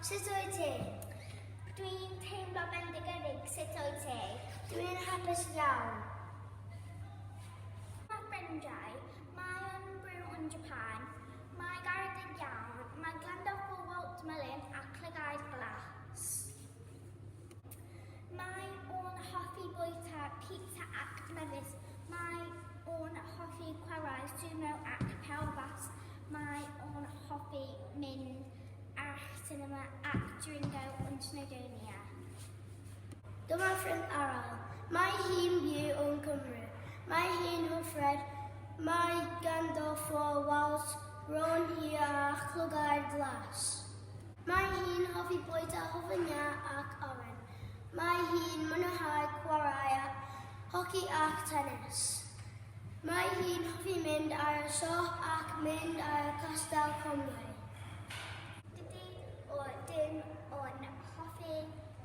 Sut wyt ti? Dwi'n teimlo bendigedig. Sut wyt ti? Dwi'n hapus iawn. Mae ffrindiau. Mae yn byw yn Japan. Mae garedig iawn. Mae ganddo fywyd melyn a llygaid glas. Mae o'n hoffi bwyta pizza ac mefus. Mae o'n hoffi chwarae sumo ac pêl-fas. Mae o'n hoffi mynd ar sinema ac dringo yn Snowdonia. Dyma ffrind arall. Mae hi'n byw yn Cymru. Mae hi'n hyfryd. Mae ganddo fo wallt brown hir a llygaid glas. Mae hi'n hoffi bwyta hufen iâ ac oren. Mae hi'n mwynhau chwarae hoci ac tenis. Mae hi'n hoffi mynd ar y siop ac mynd ar y Castell Conway. Dydy o dim yn hoffi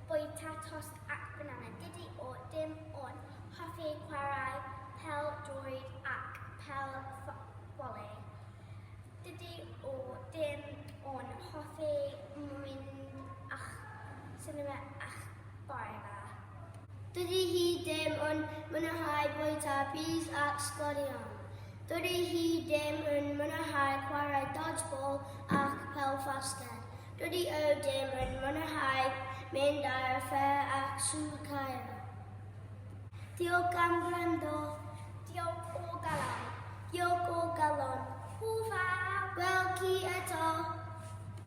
bwyta tost ac banana. Dydy o dim yn hoffi chwarae pêl-droed ac pêl-foli. Dydy o dim yn hoffi mynd a'ch sinema a'ch bore. Dydy hi ddim yn mwynhau bwyta pys ac sglodion. Dydy hi ddim yn mwynhau chwarae dodgeball ac pêl-fasged. Dydy o ddim yn mwynhau mynd ar y ffair ac sŵ Caer. Diolch am gwrando. Diolch o galon. Diolch o galon. Hwyl fawr. Gwel chi eto.